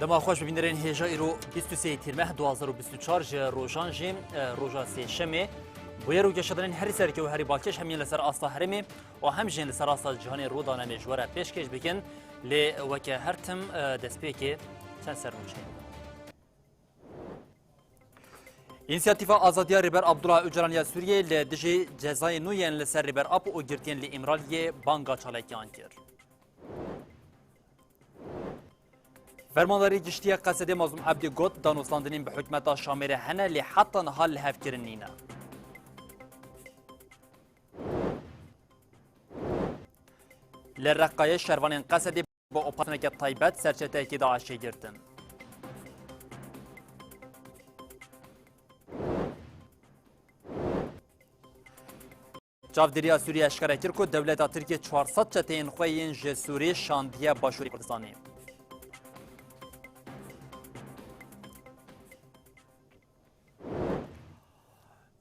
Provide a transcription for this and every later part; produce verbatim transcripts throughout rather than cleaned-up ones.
Dema xweş bibînerên hêja îro bîst û sê Tîrmeh du hazar û bîst û çar ji rojan jî, e, roja sêşemê. Bûyer û geşedanên herî sereke û herî balkêş hem yên li ser asta herêmê û hem jî li ser asta cîhanê rû dane em ê ji we re pêşkêş bikin. Lê weke her tim, e, destpêkê çend sernûçeyên. Însiyatîfa Azadiya Rêber Abdullah Ocalan ya Sûriyê li dijî cezayên nû yên li ser Rêber Apo û girtiyên li Îmraliyê banga çalakiyan kir. Fermandarê Giştî ya Qesedê Mazlûm Ebdî got, danûstandinên bi hikûmeta Şamê re hene, lê heta niha lihevkirin nîne. Li Reqayê şervanên Qesedê bi operasyoneke taybet serçeteyekî DAIŞê girtin. Çavdêriya Sûriyê eşkere kir ku dewleta Tirkiyê çar sed çeteyên xwe yên ji Sûriyê şandiye Başûrê Kurdistanê.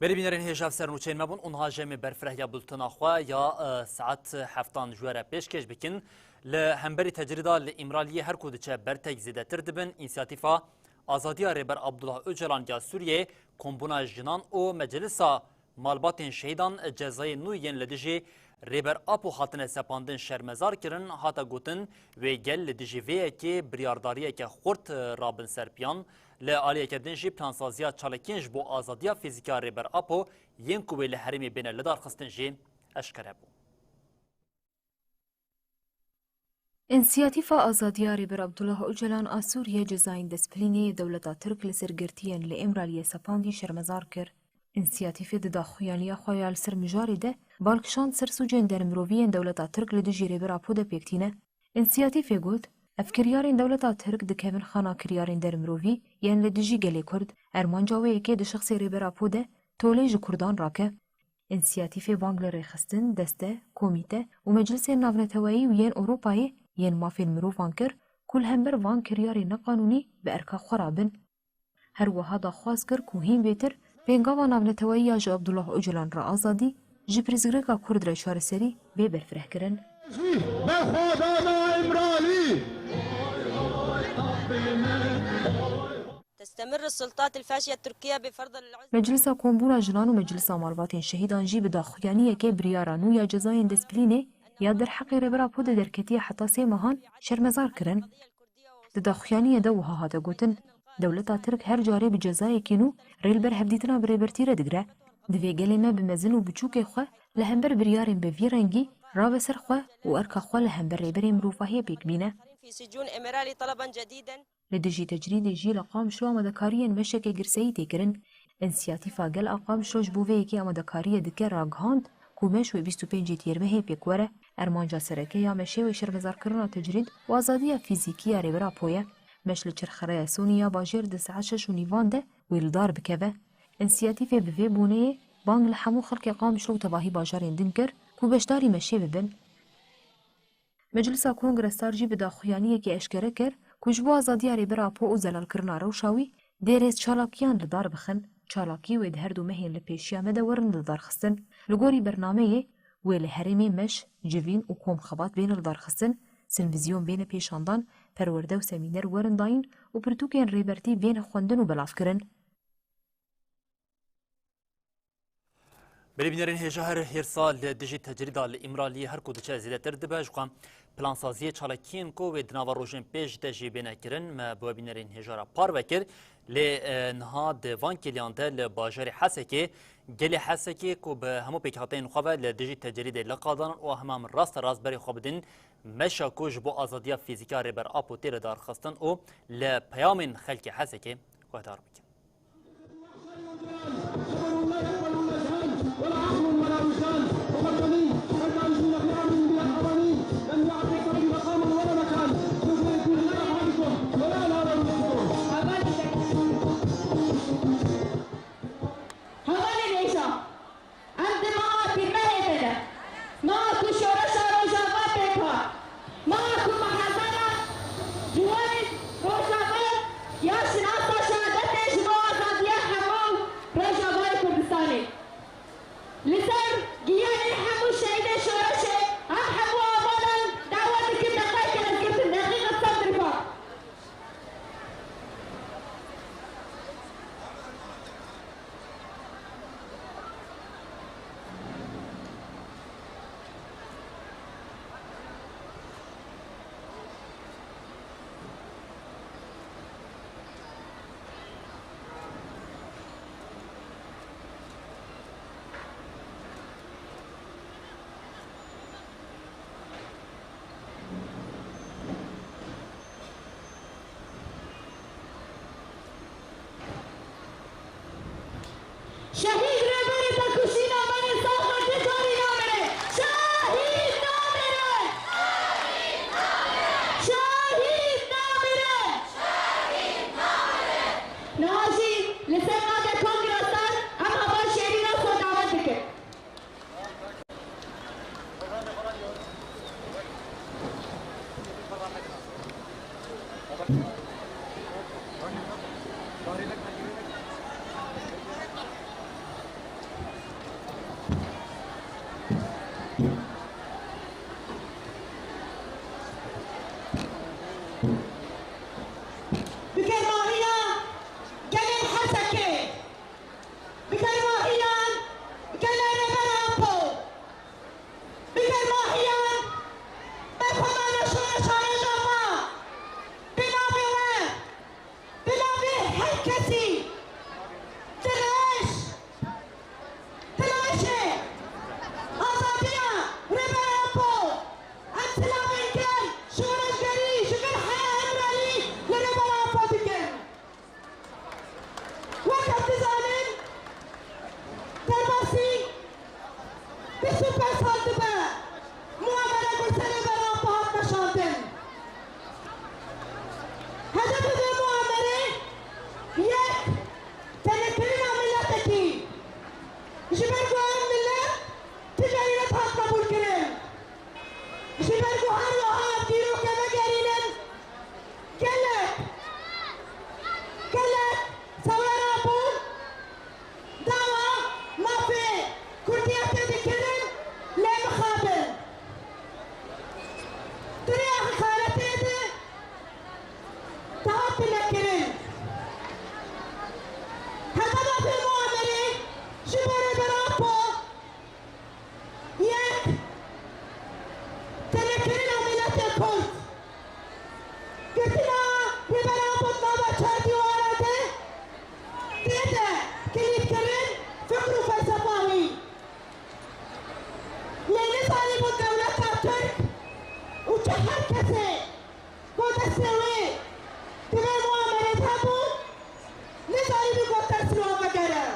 Belê bînerên hêja, ev sernûçeyên me bûn û niha jî em ê berfireh ya bultena xwe ya, e, saet heftan ji we re pêşkêş bikin. Li hemberî tecrîda li Îmraliyê her ku diçe bertek zêdetir dibin, însiyatîfa Azadiya Rêber Abdullah Ocalan ya Sûriyê, kombûna jinan û Meclisa Malbatên Şehîdan cezayên nû yên li dijî Rêber Apo hatine sepandin şermezar kirin, hate gotin, wê gel li dijî vê yekê biryardariyeke xurt rabin ser piyan. Li aliyeke din jî plansaziya çalakiyên ji bo azadiya fîzîkî ya Rêber Apo yên ku wê li herêmê bêne lidarxistin jî eşkere bû. Însiyatîfa Azadiya Rêber Abdullah Ocalan a Sûriyê cezayên destpilînê yê dewleta Tirk li ser girtiyên li Îmraliyê sepandî şermezar kir. Însiyatîfê di daxuyaniya xwe ya li ser mijarê de bal kişand ser sûcên dermirovî yên dewleta Tirk li dijî Rêber Apo de pêk tîne. Însiyatîfê got, ev kiryarên dewleta Tirk dikevin xana kiryarên dermirovî yên li dijî gelê Kurd. Armanca wê yekê di şexsê Rêber Apo de tolê ji Kurdan rake. Însiyatîfê bang li rêxistin, deste, komîte û meclisên navneteweyî û yên Ewropayê yên mafên mirovan kir ku li hember van kiryarên neqanûnî bi erka xwe rabin. Her wiha daxwaz kir ku hîn bêtir pêngava navneteweyî ya ji Abdullah Ocalan re azadî, ji pirsgirêka Kurd re çareserî bê berfirehkirin. Berxwedana Îmralî. تستمر السلطات الفاشية التركية بفرض العزلة. Meclisa Kombûna Jinan û Meclisa Malbatên Şehîdan jî bi daxuyaniyeke biryara nû ya cezayên destpilînê ya derheqê Rêber Apo de derketiye heta sê mehan şermezar kirin. Di daxuyaniyê de wiha hate gotin, dewleta Tirk her carê bi cezayekî nû rê li ber hevdîtina bi Rêbertî re digire. Divê gelê me bi mezin û biçûkê xwe li hember biryarên bi vî rengî rabe ser xwe û erka xwe li hember rêberên mirovahiyê pêk bîne. في سجون إمرالي طلبا جديدا. Li dijî tecrîdê jî li Qamişlo amadekariyên meşeke girseyî tê kirin. Însiyatîfa Gel a Qamişlo ji bo vê yekê amadekariyê dike, ragihand ku meş wê bîst û pêncê Tîrmehê pêk were. Armanca sereke ya meşê wê şermezarkirina tecrîd û azadiya fîzîkî ya Rêber Apo ye. Meş li çerxereya Sonî ya bajêr di saet şeş û nîvan de wê li dar bikeve. Însiyatîfê bi vê boneyê bang li hemû xelkê Qamişlo û tevahî bajarên din kir ku beşdarî meşê bibin. Meclisa Kongre Star jî bi daxuyaniyekê eşkere kir ku ji bo azadiya Rêber Apo û zelalkirina rewşa wî dê rêz çalakiyan li dar bixin. Çalakî wê di her du mehên li pêşiya me de werin lidarxistin. Li gorî bernameyê wê li herêmê meş, civîn û kom xebat bêne lidarxistin, sinvizyon bêne pêşandan, perwerde û semîner werin dayîn û pirtûkên Rêbertî bêne xwendin û belavkirin. Belê bînerên hêja, her hêrsa li dijî tecrîda li Îmraliyê her ku diçe zêdetir dibe, ji xwe plansaziyê çalakiyên ku wê di nava rojên pêş de jî bêne kirin, me bi we bînerên hêja re parve kir. Lê, e, niha di van kêliyan de li bajarê Hesekê, gelê Hesekê ku bi hemû pêkhateyên xwe ve li dijî tecrîdê li qal danin û hema min rasterast berê xwe bidin meşa ku ji bo azadiya fîzîkî ya Rêber Apo tê lidarxistin û li peyamên xelkê Hesekê guhdar bikin. Hevalên hêja, em di meha Tîrmehê de ne. Meha ku şoreşa Rojava pêk hat. Meha ku bi hezaran ciwanên Rojava ya şinasa şehadetê ji Şehîd Rêberê Tekuşîna me yê sax be, ti carî namire! Şehîd namire! Şehîd namire! Niha jî li ser navê Kongra Star em heval şêrîna xwe davet dikin. Bi germahiya gelên Hesekê, bi germahiya gelê Rêber Apo, bi germahiya berxwedana şoreşa Rojava, bi navê we, bi navê her kesî, dirêj, dirêjê azadiya Rêber Apo, em silavên germ, şoreşgerî ji vir heya Îmralî li Rêber Apo dikin. Wek em dizanin, derbasî bîst û pênc sal dibe muamere ku li ser Rêber Apo hat meşandin. Hedefê vê muamerê yek, tenekirina miletekî. Ji ber ku ev milet ti carî nedihat qebûlkirin. Ji ber ku her wiha ev dîrokê vegerînin, gelek, gelek sewera bûn dawa mafê Kurdiyetê dikirin, lê mixabin. Di rêya heqaretê de dihat pilekirin. Hedefa vê muamerê ji bo Rêber Apo yek, tenekirina miletê Kurd. Girtina Rêber Apo di nava çar dîwara de tê de kilîtkirin fikr û felsefa wî. Lê nizanîbû dewleta Tirk û çi her kesê ku destê wê di vê muamerê de hebû, nizanîbû ku ters li wan vegere.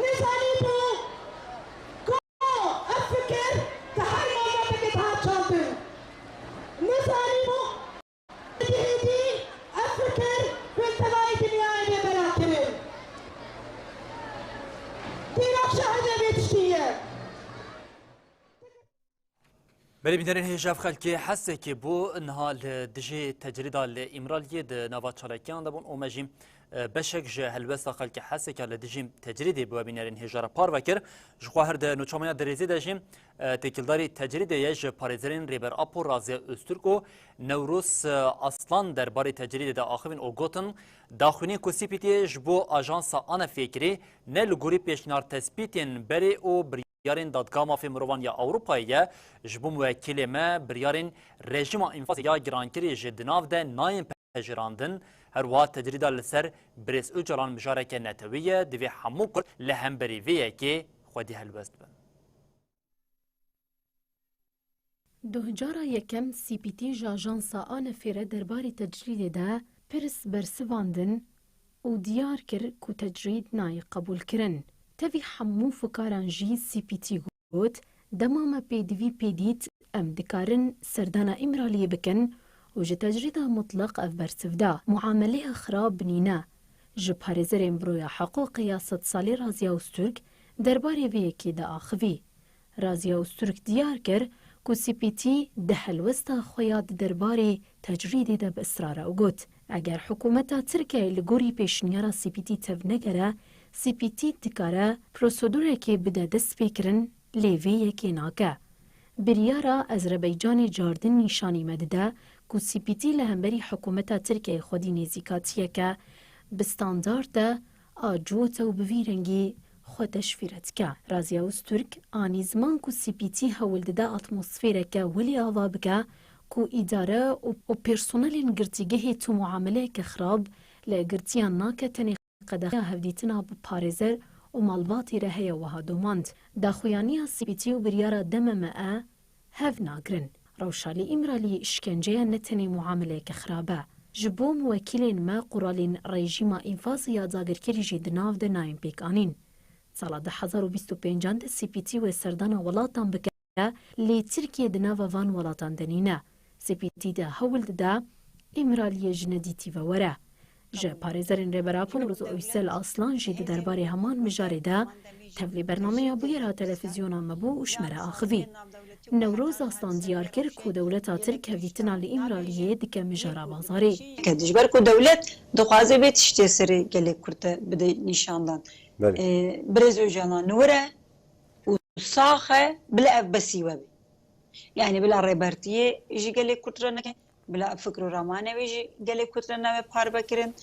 Nizanîbû ku ev fikir di her malbatekê dihat çandin. Nizanîbû êdî êdî ev fikir bi tevayî dinyayê bê bela kirin. Dîrok şahidê vê tiştî ye. Belê bînerên hêja, ev xelkê Hesekê bû, niha li dijî tecrîda li Îmraliyê di nava çalakiyan de bûn û me jî, e, beşek ji helwesta xelkê Hesekê li dijî tecrîdê bi we bînerên hêja re parve kir. Ji xwe her di nûçemeya Dirêzê de jî, e, têkildarî tecrîdê ye ji parêzerên Rêber Apo, Raziya Ozturk û Newroz, e, Aslan derbarê tecrîdê de axivîn û gotin, daxuyaniyên ku C P T ji bo ajansa ANF'ê kirî ne li gorî pêşniyar tespîtên berê û biryarên Dadgeha Mafê Mirovan ya Ewropayê ye. Ji bo muwekîlê me, biryarên rejîma înfazê ya girankirî jî di nav de nayên pejirandin. Her wiha tecrîda li ser birêz Ocalan mijareke netewî ye, divê hemû Kurd li hemberî vê yekê xwedî helwest bin. Dohcara yekem C P T ji ajansa ANF'ê re derbarê tecrîdê de pirs bersivandin û diyar kir ku tecrîd nayê qebûlkirin. Tevî hemû fikaran jî C P T got, dema me pêdivî pê dît, em dikarin serdana Îmraliyê bikin û ji tecrîda mutleq ev bersiv da. Muameleya xirab nîne. Ji parêzerên Buroya Hiqûqê ya Sedsalî Raziya Ozturk derbarê vê yekê diaxivî. Raziya Ozturk diyar kir ku C P T di helwesta xwe ya di derbarê tecrîdê de bi israr e û got, eger hikûmeta Tirkiyeyê li gorî pêşniyara C P T tevnegere, C P T dikare prosedurekê bide destpêkirin, lê vê yekê nake. Biryara Ezerbaycanê cardin nîşanî me dide ku C P T li hemberî hikûmeta Tirkiyeyê xwedî nêzîkatiyeke bi standard e, a cot e û bi vî rengî xwe teşvîre dike. Raziya Ozturk anî ziman ku C P T hewl dide atmosfêreke welê ava bike ku îdare û, û personelên girtîgehê tu muameleyeke xirab li girtiyan nake, tenê qedexiya hevdîtina bi parêzer û malbatî re heye wiha domand. Daxuyaniya C P T û biryara D M M E hev nagrin. Rewşa li Îmraliyê îşkence ye, ne tenê muameleyeke xirab e. Ji bo muwekîlên me quralên rejîma înfazê ya dagirkerî jî di nav de nayên pêkanîn. Sala du hezar û bîst û pêncan de C P T wê serdana welatan bike, lê Tirkiye di nava van welatan de nîne. C P T de hewl dide Îmraliyê ji nedîtî ve were. Ji parêzerên Rêber Apo Newroz Uysel Aslan jî di derbarê heman mijarê de tevlî bernameya bûyera televîzyona me bû û ji me re axivî. Newroz Aslan diyar kir ku dewleta Tirk hevdîtina li Îmraliyê dike mijara bazarê. Ke ji ber ku dewlet dixwaze vê tiştê serê gelê Kurd de bide nîşandan. Belê. Ê, Birêz Ocalan li wir e û sax e, bila ev besî we be. Yani bila rêbertiyê ji gelê Kurd re neke, bila fikr û ramanê wê ji gelê Kurd re nebe parve kirin.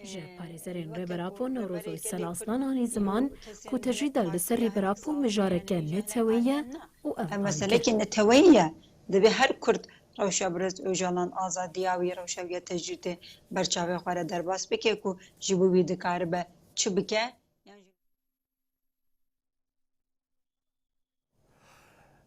Ji parêzerên Rêber Apo Newroz Uysel Aslan anî ziman ku tecrîda li ser Rêber Apo mijareke neteweyî ye û ev Ev meselekî neteweyî ye. Divê her Kurd rewşa Birêz Ocalan, azadiya wî, rewşa wî ya tecrîdê ber çavê xwe re derbas bike ku ji bo wî dikaribe çi bike.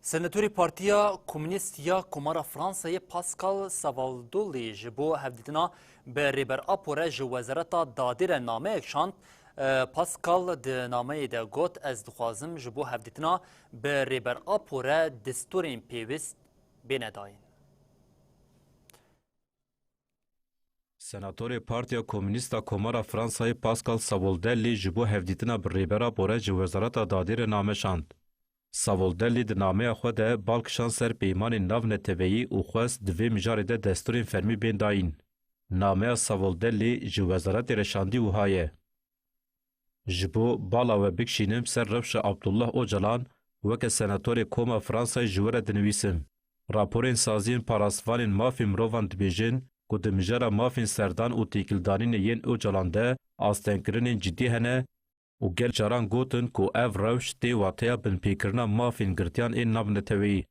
Senatorê Partiya Komûnîst ya Komara Fransayê Pascal Savoldelli ji bo hevdîtina bi Rêber Apo re ji Wezareta Dadê re nameyek şand. E, Pascal di nameyê de got, ez dixwazim ji bo hevdîtina bi Rêber Apo re destûrên pêwîst bêne dayîn. Senatorê Partiya Komûnîst a Komara Fransayê Pascal Savoldelli ji bo hevdîtina bi Rêber Apo re ji Wezareta Dadê re name şand. Savoldelli di nameya xwe de bal kişand ser peymanên navneteweyî û xwest di vê mijarê de destûrên fermî bên dayîn. Nameya Savoldelli ji wezaretê re şandî wiha ye. Ji bo bala we bikişînim ser rewşa Abdullah Ocalan, weke senatorê Koma Fransayê ji we re dinivîsim. Raporên saziyên parastvanên mafên mirovan dibêjin ku di mijara mafên serdan û têkildanînê yên Ocalan de astengkirinên cidî hene û gel caran gotin ku ev rewş tê wateya binpêkirina mafên girtiyan ên navneteweyî.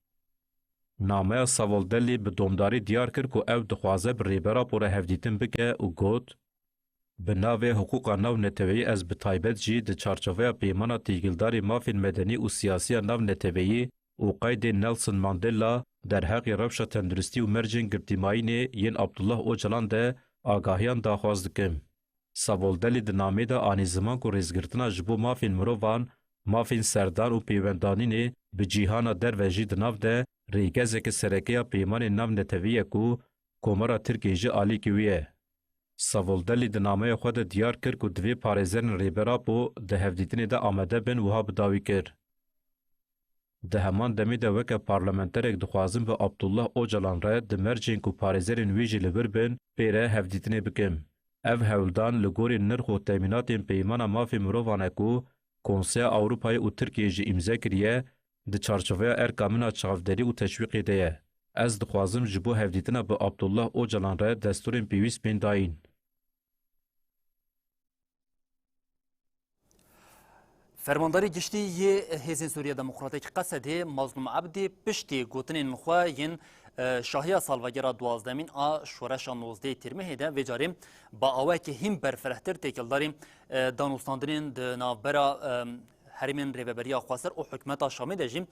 Nameya Savoldelli bi domdarî diyar kir ku ew dixwaze bi Rêber Apo re hevdîtin bike û got, Bi navê hiqûqa navneteweyî ez bi taybet jî di çarçoveya Peymana Têkildarî Mafên Medenî û Siyasî ya Navneteweyî û qeydên Nelson Mandela derheqê rewşa tenduristî û mercên girtîmayînê yên Abdullah Ocalan de agahiyan daxwaz dikim. Savoldelli di namê de anî ziman ku rêzgirtina ji bo mafên mirovan, mafên serdan û pêwendanînê bi cîhana derve jî di nav de rêgezeke sereke ya peymanên navnetewî ye ku Komara Tirkiyê jî alîkî wî ye. Savoldelli di nameya xwe de diyar kir ku divê parêzerên Rêber Apo di hevdîtinê de amade bin, wiha bi dawî kir. Di heman demê de weke parlamenterek dixwazim bi Abdullah Ocalan re di mercên ku parêzerên wî jî li vir bin, pê re hevdîtinê bikim. Ev hewldan li gorî nirx û temînatên Peymana Mafê Mirovan e ku Konseya Ewropayê û Tirkiyê jî îmze kiriye, di çarçoveya erka min a çavderî û teşwîqê de ye. Ez dixwazim ji bo hevdîtina bi Abdullah Ocalan re destûrên pêwîst bên dayîn. Fermandarê Giştî yê Hêzên Sûriya Demokratîk Qesedê Mazlûm Ebdî piştî gotinên xwe yên, e, şahiya salvegera duwazdemîn a şoreşa nozdehê Tîrmehê de vê carê bi awayekî hîn berfirehtir têkildarî, e, danûstandinên di navbera, e, herêmên Rêveberiya Xweser û Hikûmeta Şamê de jî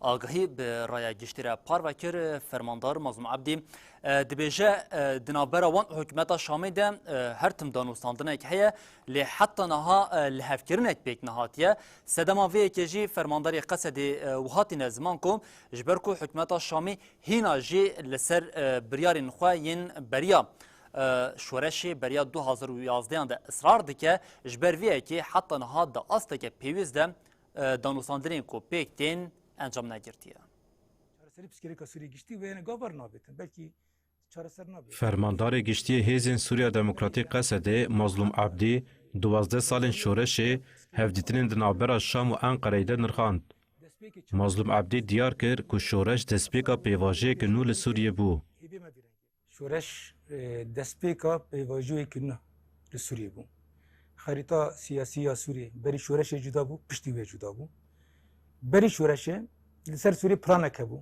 agahî bi raya giştî re parve kir. Fermandar Mazlûm Ebdî, e, dibêje, e, di navbera wan û Hikûmeta Şamê de, e, her tim danûstandinek heye, lê heta niha, e, lihevkirinek pêk nehatiye. Sedema vê yekê jî fermandarê Qesedê, e, wiha tîne ziman ku ji ber ku Hikûmeta Şamê hîna jî li ser, e, biryarên xwe yên beriya, e, şoreşê beriya du hazar û yazdehan de israr dike, ji ber vê yekê heta niha di asteke pêwîst de, e, danûstandinên ku pêk tên encam negirtiye. Çareserî pirsgirêka Sûriyê giştî wê yene gavar nabêtin. Belkî çareser nabe. Fermandarê Giştî yê Hêzên Sûriya Demokratîk Qesedê Mazlûm Ebdî duwazdeh salên şoreşê hevdîtinên di navbera Şam û Enqereyê de nirxand. Mazlûm Ebdî diyar kir ku şoreş destpêka pêvajoyeke nû li Sûriyê bû. Şoreş, e, destpêka pêvajoyeke nû li Sûriyê bû. Xerîta siyasî ya Sûriyê berî şoreşê cuda bû, piştî wê cuda bû. Berî şoreşê li ser Sûriyê planek hebû.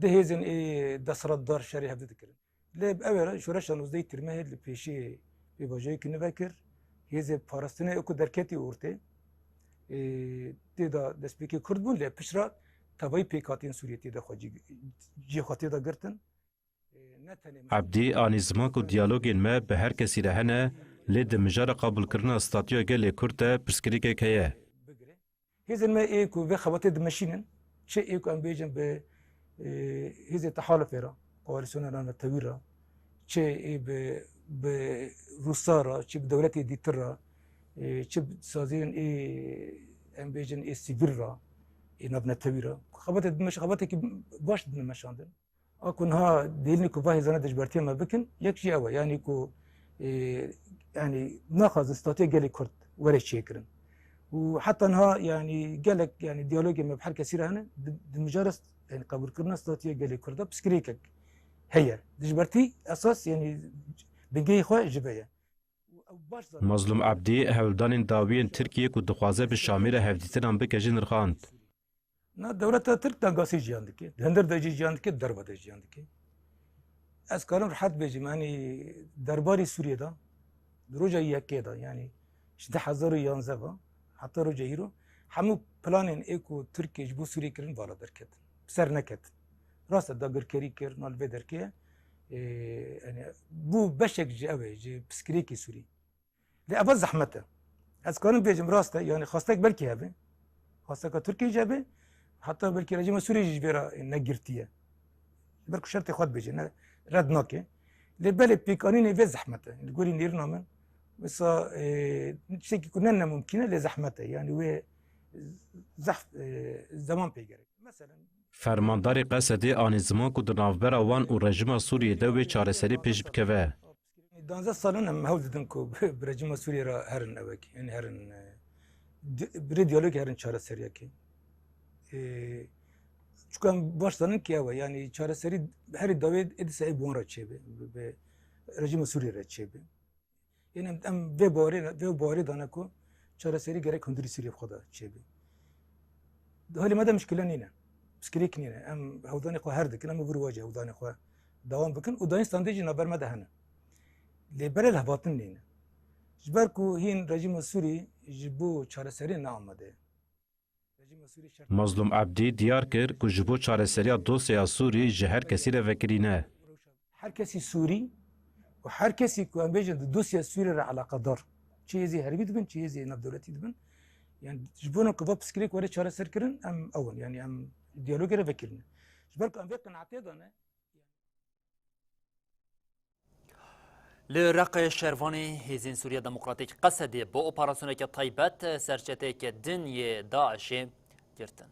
Du hêzên ê desthilatdar şerê hevdî dikirin. Lê ew ê re şoreşa nozdehê Tîrmehê li pêşiyê pêvajoyekî nû vekir. Hêzê parastinê ê ku derketî ortê, ê, tê de destpêkê Kurd bûn, lê piştre tevayî pêkhatiyên Sûriyê tê de xwe cî, cihê xwe tê de girtin. Ebdî anî ziman ku diyalogên me bi her kesî re hene, lê di mijara qebûlkirina statuya gelê Kurd de pirsgirêkek heye. Hêzên me ê ku vê xebatê dimeşînin, çi ê ku em bêjin bi, e, hêzê tehalufê re, koalîsyona navnetewî re, çi ê bi, bi Rûsa re, çi bi dewletê dîtir re, e, çi bi saziyên ê, em bêjin ê sivîl re, ê navnetewî re. Xebatê dimeş-, xebatekî baş didin meşandin. A ku niha dihêlin ku va hêzana dijbertiya me bikin, yek jî ew e, yanî ku, e, yanî naxwazin statuya gelê Kurd were çêkirin. Û heta niha yanî gelek yanî diyalogê me bi her kesî re hene, di, di mijara st-, yanî qebûlkirina statuya gelê Kurd de pirsgirêkek heye. Dijbertî esas yanî bingehê xwe ji vê ye. Û ew baş zanin. Mazlûm Ebdî hewldanên dawiyên Tirkiyê ku dixwaze bi Şamê re hevdîtinan bike jî nirxand. Na dewleta Tirk dangasî jiyan dike. Di hundir de jî jiyan dike, di derve de jiyan dike. Ez karim rehet bêjim, yanî derbarê Sûriyê de, di roja yekê de, yanî ji du hezar û yanzdeh ve heta roja îro, hemû planên ê ku Tirkiye ji bo Sûriyê kirin, vala derketin. Bi ser neketin. Rast e, dagirkerî kir, na li vê derkê ye. Ê, yanî bû beşek ji ew ê, ji piskirêkê Sûrî. Lê eva zehmet e. Ez karim bêjim rast e, yanî xwestek belkî hebe. Xwesteka Tirkiyê jî hebe. Heta belkî rejîma Sûriyê jî ji vê re negirtiye. Ji ber ku şertê xwe dibêje, ne, red nake. Lê belê pêkanînê vê zehmet e. Li gorî nêrîna min, wisa, e, tiştekî ku ne nemumkîn e, lê zehmet e. Yanî wê zehf, e, zeman pê gerek. Meselen, Fermandarê Qesedê anî ziman ku di navbera wan û rejîma Sûriyê de wê çareserî pêş bikeve. Danzdeh sal in em hewl didin ku bi rejîma Sûriyê re herin ewek, yanî herin, e, di-, bi rê diyalogê herin çareseriyekê. E, çunka em baş zanin ki ew e, yanî çareserî herî dawê ê dîsa ê bi wan re çêbe, bi, bi rejîma Sûriyê re çêbe. Yanî em, em vê bawerê, vê bawerê dane ku çareserî gerek hundirî Sûriyê bi xwe de çêbe. Di holê me de mişkile nîne. Piskirêk nîne. Em hewldanê xwe her dikin, em ê vir wajê hewldanê xwe dewam bikin û dayîn standê jî navber me de hene. Lê berê lihevhatin nîne. Ji ber ku hîn rejîma Sûrî ji bo çareserî ne amade ye. Rejîma Sûrî şert Mazlûm Ebdî diyar kir ku ji bo çareseriya dosyeya Sûrî ji her kesî re vekirî ne. Her kesî Sûrî û her kesî ku em bêjin di dosya Sûrî re eleqedar, çi hêzê herêmî dibin, çi hêzê navdewletî dibin, yani ji bona ku va piskirêk were çareserkirin, em ew in, yani em diyalogê re vekirine. Ji ber ku em vê qenaetê de ne. Li Reqê şervanê Hêzên Sûriya Demokratîk Qesedê bi operasyoneke taybet serçeteyeke din yê DAIŞê girtin.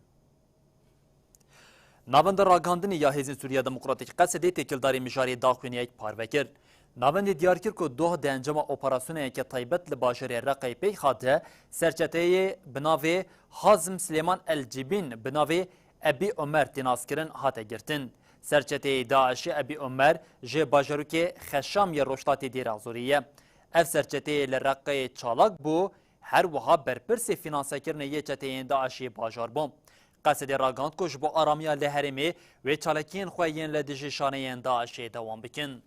Navenda ragihandinê ya Hêzên Sûriya Demokratîk Qesedê têkildarî mijarê daxuyaniyek parve kir. Navendê diyar kir ku doh di encama operasyoneke taybet li bajarê Reqeyê pêk hate, serçeteyê bi navê Hazim Silêman El Cibîn bi navê Ebî Omer tê naskirin hate girtin. Serçeteyê DAIŞê Ebî Omer ji bajarokê Xeşam yê rojhilatê Dêra Zorê ye. Ev serçeteyê li Reqeyê çalak bû, her wiha berpirsê fînansekirinê yê çeteyên DAIŞê bajar bû. Qesedê ragihand ku ji bo aramiya li herêmê wê çalakiyên xwe yên li dijî şaneyên DAIŞê dewam bikin.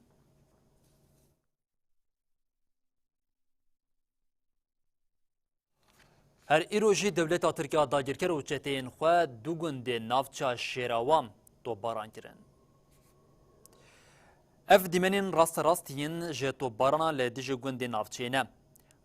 Her îro jî dewleta Tirk ya dagirker û çeteyên xwe du gundê navça Şêrawa topbaran kirin. Ev dîmenên rasterast yên ji topbarana li dijî gundê navçeyê ne.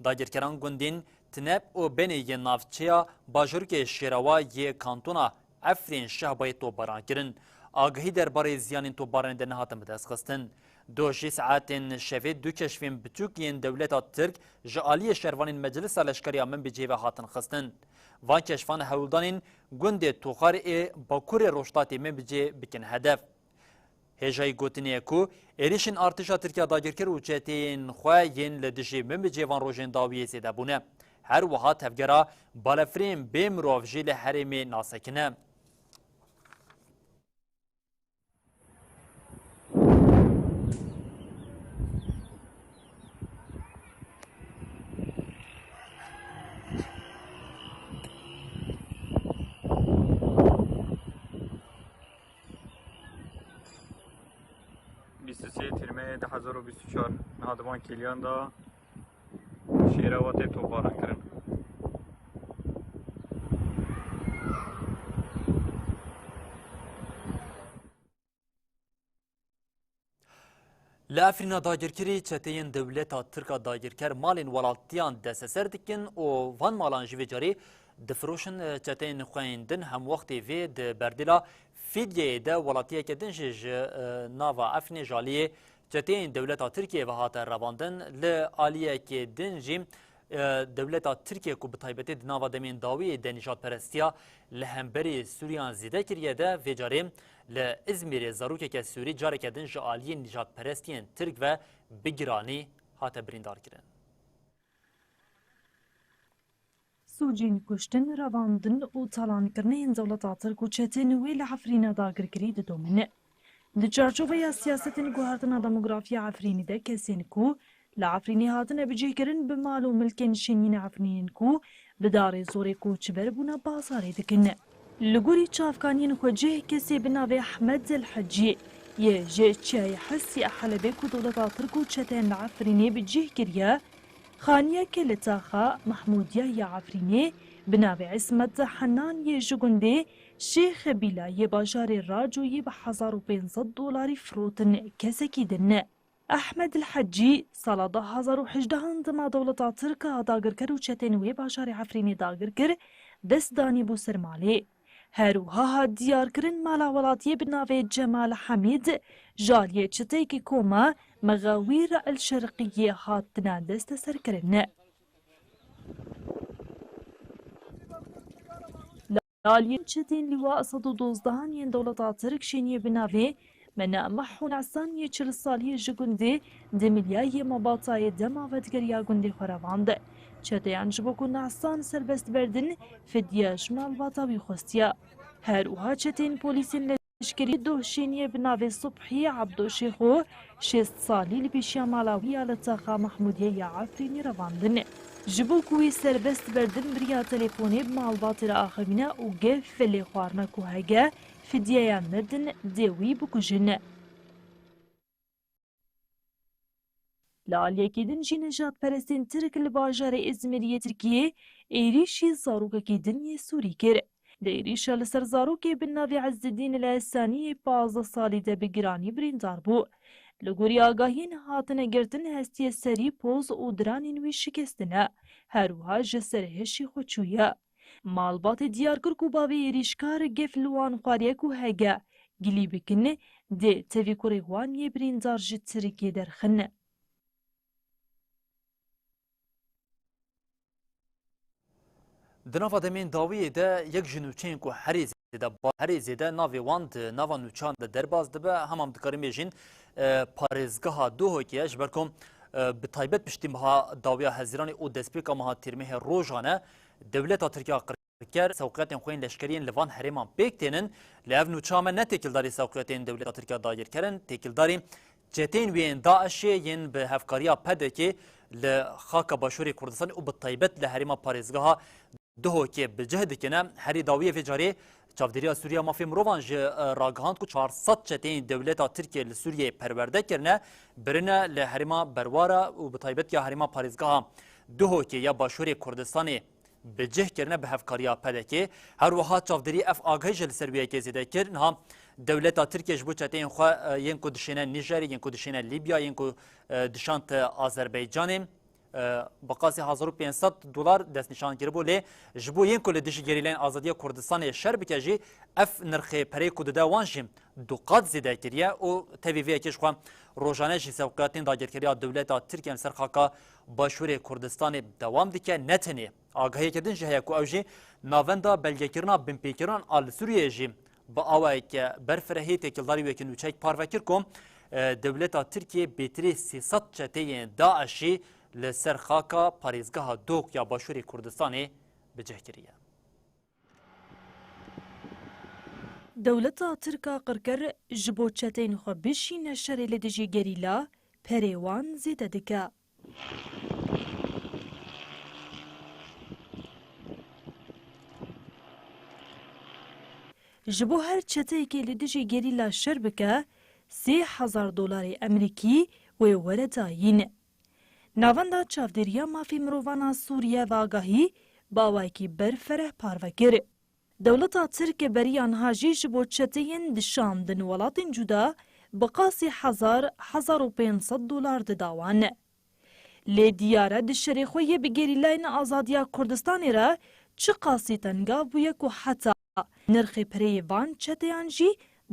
Dagirkeran gundên Tinep û Benê yên navçeya bajarokê Şêrawa yê kantona Efrîn Şehbayê topbaran kirin. Agahî derbarê ziyanên topbaranê de nehatin bidestxistin. Doh jî saetên şevê du keşfên biçûk yên dewleta Tirk ji aliyê şervanên Meclisa Leşkerî ya Minbicê ve hatin xistin. Van keşfan hewldanên gundê Toxarê ê bakurê rojhilatê Minbicê bikin hedef. Hêjayî gotinê ye ku êrişên artêşa Tirk ya dagirker û çeteyên xwe yên li dijî Minbicê van rojên dawiyê zêde bûne. Her wiha tevgera balefirên bê mirov jî li herêmê nasekine. Bîst û sê Tîrmeyê du hezar û bîst û çar, niha di van kêliyan de Şêrawa tê topbarankirin. Li Efrîna dagirkirî çeteyên dewleta Tirk a dagirker malên welatiyan desteser dikin û van malan jî vê carê difiroşin. Çeteyên xwe yên din hemwextê vê di berdêla Fîdyeyê de welatiyeke din jî ji, e, nava Efrînê ji aliyê çeteyên dewleta Tirkiyê ve hate revandin. Li aliyekê din jî, e, dewleta Tirkiyê ku bi taybetî di nava demên dawiyê de nîjadperestiya li hemberî Sûriyan zêde kiriye de vê carê li Îzmîrê zarokeke Sûrî careke din ji aliyê nîjadperestiyên Tirk ve bi giranî hate birîndarkirin. Sûcên kuştin, revandin û talankirinê yên dewleta Tirk û çetên wê li Efrîna dagirkirî didomîne. Di çarçoveya siyasetên guhertina demografiya Efrînî de kesên ku li Efrînê hatine bicihkirin bi mal û milkên şêniyên Efrînî yên ku bi darê zorê koçber bûne bazarê dikin. Li gorî çavkaniyên xwecih kesê bi navê Ehmed El Hecî yê ji Çiyayê Hesî a Helebê ku dewleta Tirk û çeteyên li Efrînê bi cih kiriye, xaniyeke li taxa Mehmûdiya ya Efrînê bi navê Îsmet Henan yê ji gundê Şêx Bîla yê bajarê Racoyê bi hezar û pênc sed dolarî firotin kesekî din. Ehmed El Hecî sala du hezar û hejdeh dema dewleta Tirk a dagirker û çetên wê bajarê Efrînê dagir kir, dest danîbû ser malê. Her wiha hat diyarkirin mala welatiyê bi navê Cemal Hemîd ji aliyê çeteyekî koma Mexawîr El Şerqiyê hatine desteserkirin. Li aliyê çetên Lîwa sed û dozdeh yên dewleta Tirk şêniyê bi navê Mena Mehûn Esan yê çil salî yê ji gundê Dimilya yê Mabatayê dema vedigeriya gundê xwe revand. Çeteyan ji bo ku Nesan serbest berdin, fidye ji malbata wî xwestiye. Her wiha çetên polîsên leşkerî doh şêniyê bi navê Subhî Ebdo Şêxo şêst salî li pêşiya mala wî ya li taxa Mehmûdiyê ya Efrînê revandin. Ji bo ku wî serbest berdin, bi riya telefonê bi malbatê re axivîne û gef lê xwarina ku hege fidyeya merdin dê wî bikujin. Li aliyekî din jî nijadperestên Tirk li bajarê Îzmîrê yê Tirkiyê êrîşî zarokekî din yê Sûrî kir. Di êrîşa li ser zarokê bi navê Ezzedîn El Esanî yê pazdeh salî de bi giranî birîndar bû. Li gorî agahiyên hatine girtin, hestiyê serî, poz û diranên wî şikestine. Her wiha ji ser hişê xwe çûye. Malbatê diyar kir ku bavê êrîşkar gef li wan xwariye ku hege gilî bikin, dê tevî kurê wan yê birîndar ji Tirkiyê derxin. Di nava demên dawiyê de yek ji nûçeyên ku herî zêde, ba-, herî zêde navê wan di nava nûçeyan de derbas dibe, hema em dikarin bêjin, e, parêzgeha Duhokê ye, ji ber ku, e, bi taybet piştî meha dawiya Hezîranê û destpêka meha Tîrmehê rojan e, dewleta Tirk a qirker sewqiyatên xwe yên leşkerî yên li van herêman pêk tênin. Lê ev nûçeya me ne têkildarî sewqiyatên dewleta Tirk a dagirker in, têkildarî çeteyên wê yên DAIŞê yên bi hevkariya P D K'ê li xaka Başûrê Kurdistanê û bi taybet li herêma parêzgeha Duhokê bi cih dikine. Herî dawiyê vê carê Çavdêriya Sûriya Mafê Mirovan jî, e, ragihand ku çar sed çeteyên dewleta Tirkiyê li Sûriyeyê perwerde kirine, birine li herêma Berwara û bi taybet ya herêma parêzgeha Duhokê ya Başûrê Kurdistanê bi cih kirine bi hevkariya P D K'ê. Her wiha çavdêrî ev agahî jî li ser wê yekê zêde kir. Niha dewleta Tirkiye ji bo çeteyên xwe, e, yên ku dişêne Nîjerê, yên ku dişêne Lîbya, yên ku, e, dişand Azerbaycanê, e, bi qasî hezar û pênc sed dolar destnîşan kiribû, lê ji bo yên ku li dijî gerîlayên Azadiya Kurdistanê şer bike jî ev nirxê perê ku dide wan jî du qat zêde kiriye û tevî vê yekê ji xwe rojane jî sewqiyatên dagirkeriya dewleta Tirkiye li ser xaka Başûrê Kurdistanê dewam dike. Ne tenê agahiyeke din jî heye ku ew jî navenda belgekirina binpêkiran a li Sûriyeyê jî bi awayeke berfirehî têkildarî wekî nûçeyek parve kir ku, e, dewleta Tirkiyê bêtirî sê sed çeteyên DAIŞî li ser xaka parêzgeha Dok ya Başûrê Kurdistanê bi cih kiriye. Dewleta Tirk a qirker ji bo çeteyên xwe bişîne şerê li dijî gerîla, perê wan zêde dike. Ji bo her çeteyekê li dijî gerîla şer bike, sê hezar dolarê Emerîkî wê were dayîn. Navenda Çavdêriya Mafê Mirovan a Sûriye ve agahî bi awayekî berfereh parve kir. Dewleta Tirk beriya niha jî ji bo çeteyên dişandin welatên cuda bi qasî hezar, hezar û pênc sed dolar dida wan. Lê diyar e di şerê xwe yê bi gerîlayên azadiya Kurdistanê re çiqasî tengav bûye ku heta nirxê pireyê van çeteyan jî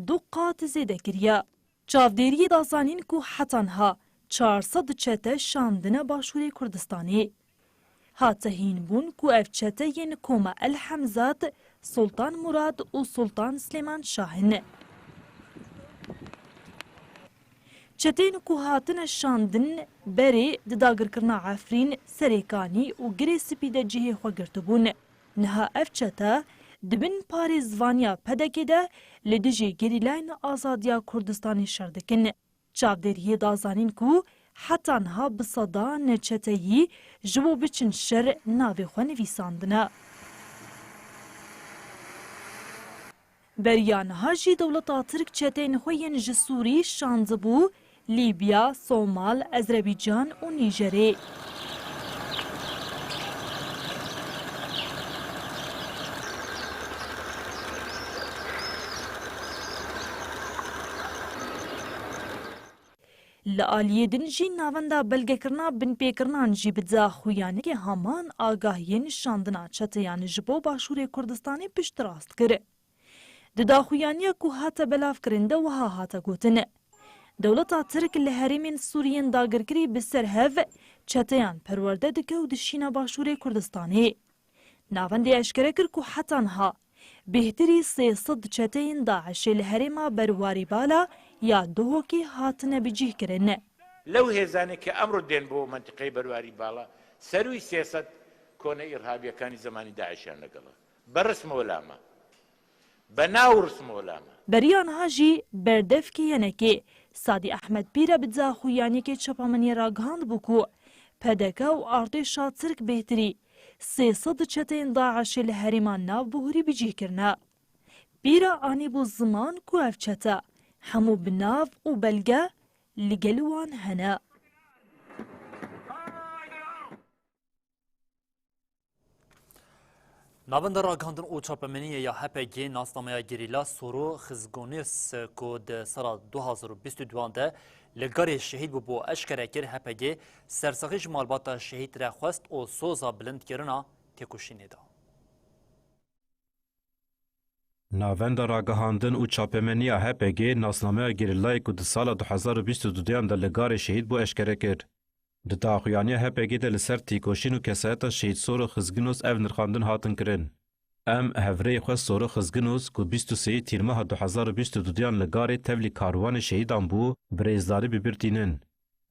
du qat zêde kiriye. Çavdêriyê da zanîn ku heta niha çar sed çete şandine Başûrê Kurdistanê. Hate hîn bûn ku ev çete yên koma El Hemzat, Sultan Murad û Sultan Silêman Şah in. Çeteyên ku hatine şandin berê di dagirkirina Efrîn, Serêkanî û Girê Spî de cihê xwe girtibûn. Niha ev çete di bin parêzvaniya P D K'ê de li dijî gerîlayên azadiya Kurdistanê şer dikin. Çavdêriyê da zanîn ku heta niha bi sedan çeteyî ji bo biçin şer navê xwe nivîsandine. Beriya niha jî dewleta Tirk çeteyên xwe yên ji Sûrî şandibû Lîbya, Somal, Ezrebîcan û Nîjerê. Li aliyê din jî navenda belgekirina binpêkirinan jî bi daxuyaniyekê heman agahiyên şandina çeteyan ji bo Başûrê Kurdistanê piştrast kir. Di daxuyaniya ku hate belavkirin de wiha hate gotin, Dewleta Tirk li herêmên Sûriyên dagirkirî bi ser hev çeteyan perwerde dike û dişîne Başûrê Kurdistanê. Navendê eşkere kir ku heta niha bêhtirî sê sed çeteyên DAIŞê li herêma Berwarî Bala ya Duhokê hatine bicîhkirin. Lew hêzanê ke emro dên bo mentiqeyê Berwarî Bala, serûyî sê sed kone îrhabiyekanî zemanî DAIŞiyan legel e. Be rism û lama. Be nav û rism û lama. Beriya niha jî berdevkê yenekê Sadî Ehmed Pîre bi daxuyaniyekê çapemeniyê ragihandibû ku P D K û artêşa Tirk bêhtirî sê sed çeteyên DAIŞê li herêma Navbihurî bicîh kirine. Pîre anîbû ziman ku ev çete hemû bi nav û belge li gel wan hene. Navenda Ragihandin û Çapemeniyê ya H P G nasnameya gerîla Soro Xizgunis ku di sala du hazar û bîst û duyan de li Garê Şehîd bûbû eşkere kir, H P G sersaxî ji malbata şehîd re xwest û soza bilindkirina têkoşînê da. Navenda Ragihandin û Çapemeniya H P G nasnameya gerîlayê ku di sala du hazar û bîst û duduyan de li Garê Şehîd bû eşkere kir. Di daxuyaniya H P G de li ser têkoşîn û kesayeta Şehîd Soro Xizginos ev nirxandin hatin kirin. Em hevrêyê xwe Soro Xizginos ku bîst û sêyî Tîrmeha du hazar û bîst û duduyan li Garê Tevlî karwanê şehîdan bû, bi rêzdarî bi bîr tînin.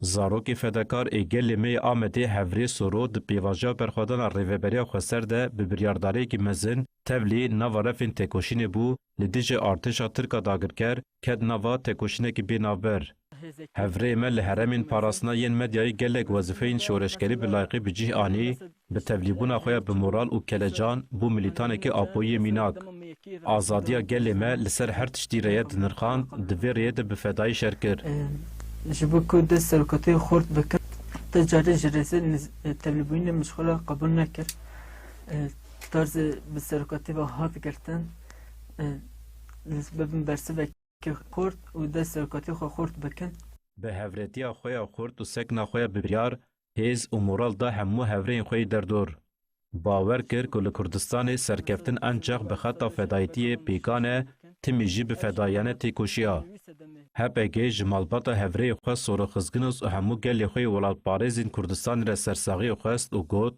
Zarokê fedakar ê gelê me yê Amedê Hevrê Soro di pêvajoya berxwedana Rêveberiya Xweser de bi biryardariyekî mezin tevlî nava refên têkoşînê bû, li dijî artêşa Tirk a dagirker ket nava têkoşînekî bê navber. Hevrêyê me li herêmên parastina yên medyayê gelek wezîfeyên şoreşgerî bi layîqî bi cih anî, bi tevlîbûna xwe ya bi moral û kelecan bû milîtanekî Apoyî yê mînak. Azadiya gelê me li ser her tiştî re ye dinirxand, di vê rêyê de bi fedayî şer kir. E, ji bo ku dest serokatiyê xurt bikin, tu carê ji rêzê niz-, e, tevlîbûyînê min ji xwe re qebûl nekir. E, tarzê bi serokatiyê ve hat girtin, e, bibin bersivek xurt û dest serokatiyê xwe xurt bikin. Bi hevrêtiya xwe ya xurt û sekna xwe ya bi biryar, hêz û moral da hemû hevrêyên xwe yê derdor. Bawer kir ku li Kurdistanê serkeftin encax bi xeta fedayîtiyê pêkan e, timî jî bi fedayiyane têkoşiya. H P G ji malbata hevrêyê xwe Soro Xizginos û hemû gelê xwe yê welatparêzên Kurdistanê re sersaxiyê xwest û got,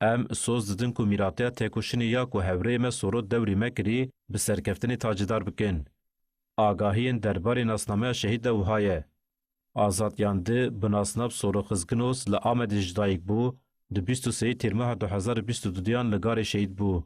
Em soz didin ku mîratiya têkoşînê ya ku hevrêyê me Soro dewrî me kirî, bi serkeftinê tacîdar bikin. Agahiyên derbarê nasnameya şehîd de wiha ye. Azad Yandi, bi nasnav Soro Xizginos li Amedê ji dayik bû, di bîst û sêyî Tîrmeha du hazar û bîst û duduyan li Garê Şehîd bû.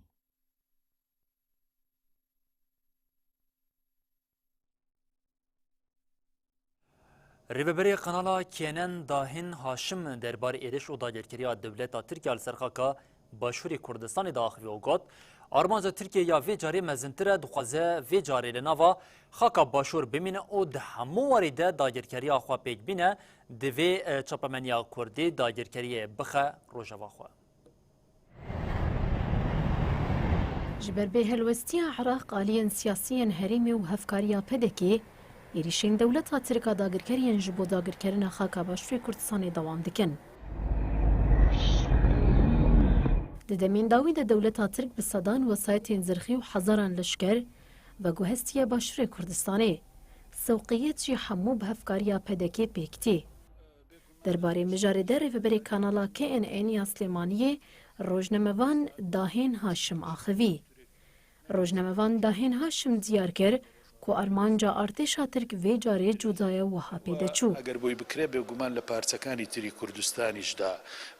Rêveberê Kanala K N N Dahîn Haşim derbarê êrîş û dagirkeriya dewleta Tirkiye li ser xaka Başûrê Kurdistanê diaxivî û got, Armanca Tirkiye ya vê carê mezintir e, dixwaze vê carê li nava xaka Başûr bimîne û di hemû warî de dagirkeriya xwe pêk bîne, divê, e, çapemeniya Kurdî dagirkeriyê bixe rojeva xwe. Ji ber bê helwestiya Iraq aliyên siyasî yên herêmê û hevkariya P D K'ê, Êrîşên dewleta Tirk a dagirkeriyên ji bo dagirkerina xaka Başûrê Kurdistanê dewam dikin. Di demên dawî de dewleta Tirk bi sedan wesayetên zirxî û hezaran leşker veguhestiye Başûrê Kurdistanê. Sewqiyet jî hemû bi hevkariya P D K pêk tî. Derbarê mijarê de rêveberê kanala K N N ya Silêmaniyê rojnamevan Dahên Haşim axivî. Rojnamevan Dahên Haşim diyar kir ku armanca artêşa Tirk vê carê cuda ye, wiha pê de çû. ئەگەر بۆی بکرێ، بێگومان لە پارچەکانی تری کوردستانیشدا